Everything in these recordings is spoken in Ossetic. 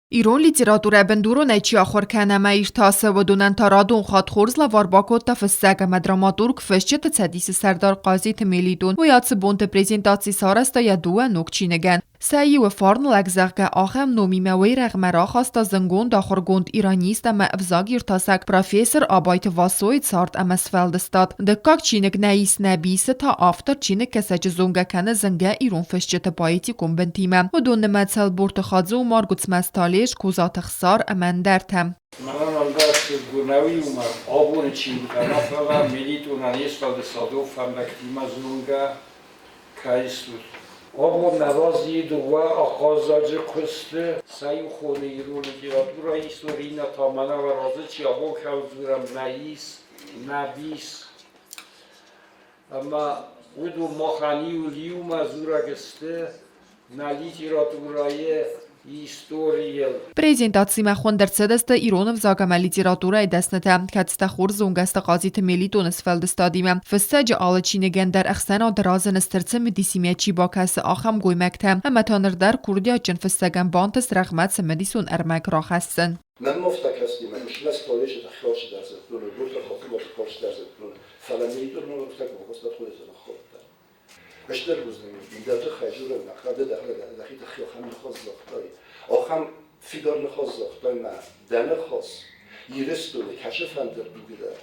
Ирон литературӕ бындуронӕй чи ахуыр кӕны ӕмӕ иртасы, уыдонӕн та радон хатт хорз лӕвар бакодта фыссӕг ӕмӕ драматург, Фысджыты цӕдисы сӕрдар Хъазиты Мелитон. Уый ацы бонты презентаци сарӕзта йӕ дыууӕ ног чиныгӕн. Сӕ иуы Фарнлӕг, зӕгъгӕ, ахӕм номимӕ уый рӕгъмӕ рахаста зынгонд ахуыргонд, иронист ӕмӕ ӕвзагиртасӕг профессор Абайты Васойы цард ӕмӕ сфӕлдыстад. Дыккаг чиныг Нӕ ис, нӕ бисы та автор чиныгкӕсӕджы зонгӕ кӕны зынгӕ ирон фысджыты поэтикон бынтимӕ. Уыдон нымӕц Ӕлборты Хадзы-Умар, Гуыцмӕзты Алеш, Козаты Хсар ӕмӕ ӕндӕртӕ. Мӕнӕн ӕндӕр Гуырнауи Умар абоны чингуытӕ нӕ, фӕлӕ Мелитонӕн йе сфӕлдыстадон фӕндӕгтимӕ зонгӕ кӕй стут. Абон нӕ разы дыууӕ ахъаззаджы куысты, сӕ иу хоны ирон литературӕйы истори, иннӕ та мӕнӕ уӕ разы чи абон кӕуыл дзурӕм, нӕ ис, нӕ бис. Ӕмӕ уыдон махӕн иуыл иумӕ дзурӕг сты нӕ литературӕйы историйыл. Презентацимӕ хуынд ӕрцыдысты ирон ӕвзаг ӕмӕ литературӕйы дӕснытӕ, кӕцытӕ хорз зонгӕ сты Хъазиты Мелитоны сфӕлдыстадимӕ. Фыссӕджы алы чиныгӕн дӕр ӕхсӕнады разыны стыр цымыдисимӕ чи бакӕсы, ахӕм гоймӕгтӕ. Ӕмӕ та ныр дӕр курдиатджын фыссӕгӕн бантыст рӕгъмӕ цымыдисон ӕрмӕг рахӕссын. Мӕнмӕ кӕсдимӕ исмӕстолесы тӕххӕсы дӕр зыдтон, гурты хохмӕ тӕххӕсы дӕр зыдтон, фӕлӕ Мелитоны рӕстӕг бахуыста хуыцӕуттӕ. Стыр бузныг дӕ тыххӕй дзурӕн нӕ ды дӕхи тыххӕй ахӕм ныхас загътай, ахӕм фидар ныхас загътай мӕ дӕ ныхас Ирыстоны кӕцыфӕнды дуг дӕр,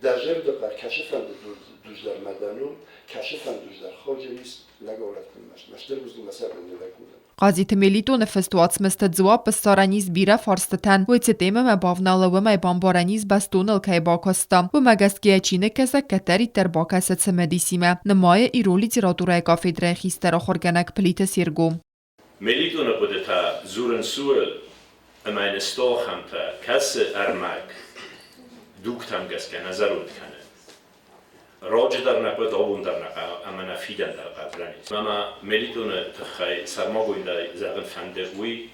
дӕ зӕрдыхъӕр кӕцыфӕнды дуг дӕр мӕ дӕ ном, кӕцыфӕнды дуг дӕр ходжы ис лӕгау лӕгтӕн мӕ стыр бузныг мӕ сӕрбын ныллӕг кувын. Хъазиты Мелитоны фыст уацмысты дзуапп ссарӕн ис бирӕ фарстытӕн. Уый цы темӕмӕ бавналы, уымӕй бамбарӕн ис бӕстоныл кӕй бакуыста. Уымӕ гӕсгӕ йӕ чиныгкӕсӕг кӕддӕриддӕр бакӕсы цымыдисимӕ, нымайы ирон литературӕйы кафедрӕйы хистӕр ахуыргӕнӕг Плиты Серго. Мелитоны хъуыдытӕ дзурынц ууыл, ӕмӕ йын сты ахӕмтӕ, кӕцы ӕрмӕг дугтӕм гӕсгӕ нӕ зӕронд кӕны. Раджы дӕр нӕ хъуыд, абон дӕр нӕ хъӕуы ӕмӕ нӕ фидӕн дӕр хъӕудзӕнис. Ӕмӕ Мелитоны тыххӕй сӕрмагондӕй зӕгъын фӕнды уый,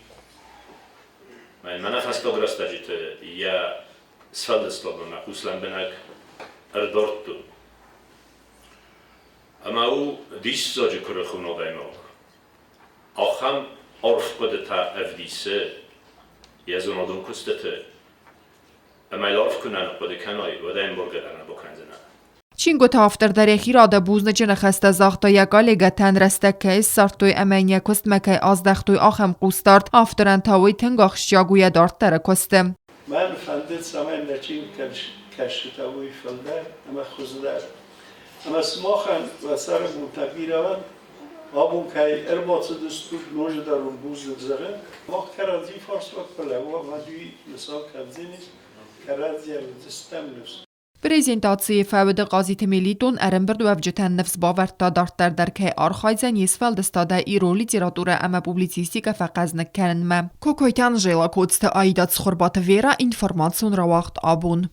мӕнӕ фӕстаг рӕстӕджыты йӕ сфӕлдыстадмӕ мӕ хъус лӕмбынӕг ӕрдардтон. Ӕмӕ у диссаджы куырыхон адӕймаг. Ахӕм арф хъуыдытӕ ӕвдисы йӕ зонадон куыстыты, ӕмӕ йыл арф куы нӕ ныхъхъуыды кӕнай, уӕд ӕй ӕмбаргӕ дӕр нӕ бакӕндзынӕ. Чингуыты автор дӕр йӕхи рады бузныджы ныхӕстӕ загъта йӕ коллегӕтӕн, рӕстӕг кӕй ссардтой ӕмӕ йын йӕ куыстмӕ кӕй аздӕхтой, ахӕм хъусдард. Авторӕн та уый тынг ахсджиаг у йӕ дарддӕры куысты. Мӕн фӕнды, цӕмӕй нӕ чиныгкӕсджытӕ уой фылдӕр ӕмӕ хуыздӕр. Ӕмӕ сымахӕн уӕ цӕрӕнбонтӕ бирӕ уӕнт, абон кӕй ӕрбацыдыстут, ноджыдӕр уын бузныг зӕгъын. Мах кӕрӕдзи фарсмӕ куы лӕууӕм, уӕд уый нысан кӕндзӕнис, кӕрӕдзийӕн уыдзыстӕм ныфс. Презентацийы фӕуды Хъазиты Мелитон ӕрӕмбырдуӕвджытӕн ныфс бавӕрдта, дарддӕр дӕр кӕй архайдзӕн йе сфӕлдыстадӕй ирон литературӕ ӕмӕ публицистикӕ фӕхъӕзныг кӕнынмӕ. Кокойты Анжела, Коцты Аида, Цхуырбаты Вера, информацион рауагъд абон.